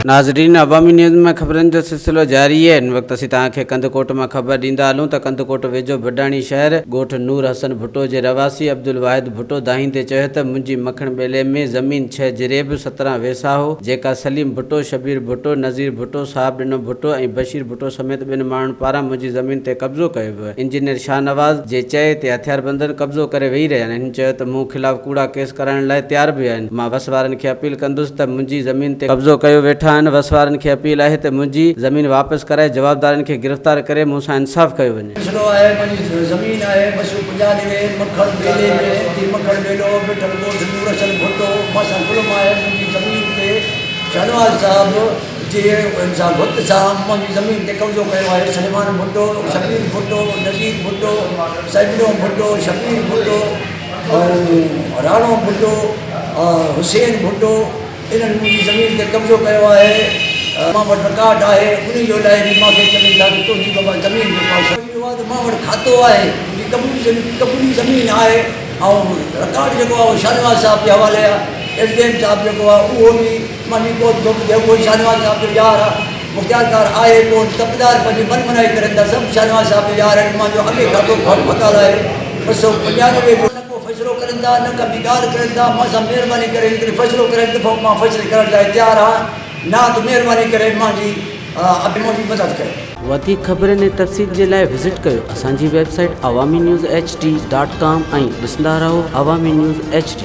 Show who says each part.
Speaker 1: ناظرين عوامي نيوز ۾ خبرن جو سلسلو جاري آهي هن وقت اسين توهان کي ڪنڌڪوٽ مان خبر ڏيندا هلون ته ڪنڌڪوٽ ويجهو بڊاڻي شهر ڳوٺ نور حسن ڀٽو جي رهواسي عبدالواحد ڀٽو دانهيندي چيو ته منهنجي مکڻ ٻيلي ۾ زمين ڇهه جريب 17 ويساهو جيڪا سليم ڀٽو، شبير ڀٽو، نذير ڀٽو، صاحب ڏنو ڀٽو ۽ بشير ڀٽو سميت ٻين ماڻهن پاران منهنجي زمين تي قبضو ڪيو ويو آهي. انجنيئر شاهنواز جي چئي تي هٿياربندن قبضو ڪري ويهي رهيا آهن. هن چيو ته مون خلاف ڪوڙا ڪيس ڪرائڻ لاء تيار به آهن. مان وس وارن کي اپيل ڪندس ته منهنجي زمين تي قبضو ڪيو ويٺا آهن. وس وارن کي اپيل آهي ته منهنجي زمين واپس ڪرائي جوابدارن کي گرفتار ڪري مون سان انصاف ڪيو وڃي.
Speaker 2: مسئلو آهي منهنجي زمين آهي 295 مکڻ ٻيلي ۾ ٿي مکڻ ٻيلو بيٺل ڳوٺ نور حسن ڀٽو مان سان ظلم آهي منهنجي زمين تي شاهنواز صاحب جي ان سان ڀت سان منهنجي زمين تي قبضو ڪيو آهي سليمان ڀٽو شبير ڀٽو نذير ڀٽو سيدڙو ڀٽو شبير ڀٽو ۽ راڻو ڀٽو حسين ڀٽو انهن منهنجي زمين تي قبضو ڪيو آهي، مان وٽ رڪارڊ آهي، انهي جو لاء به مان کي چون ٿا ته تنهنجي بابا زمين جو پاس اهو آهي ته مان وٽ کاتو آهي، منهنجي قبولي زمين آهي ۽ رڪارڊ جيڪو آهي اهو شاهنواز صاحب جي حوالي آهي، ايس ڊي ايم صاحب جيڪو آهي اهو به ماني ڪو ٿو ٻڌي اهو ئي شاهنواز صاحب جو يار آهي، مختيارڪار آهي ڪونه، تپدار پنهنجي من منائي ڪرن ٿا، سڀ شاهنواز صاحب جو يار آهن، منهنجو اڳي کاتو ڦٽل آهي 295 جو. ڪو فيصلو ڪرين ٿا نه ڪا ٻي ڳالهه ڪرين ٿا مان سان مهرباني ڪري جيڪڏهن فيصلو ڪرين ته مان فيصلي ڪرڻ لاء تيار آهيان نه ته مهرباني ڪري مانجي منهنجي مدد ڪيو.
Speaker 1: وڌيڪ خبرن ۽ تفصيل جي لاء وزٽ ڪيو اسان جي website Awami news H D dot com ۽ ڏسندا رهو عوامي نيوز ايڇ ڊي.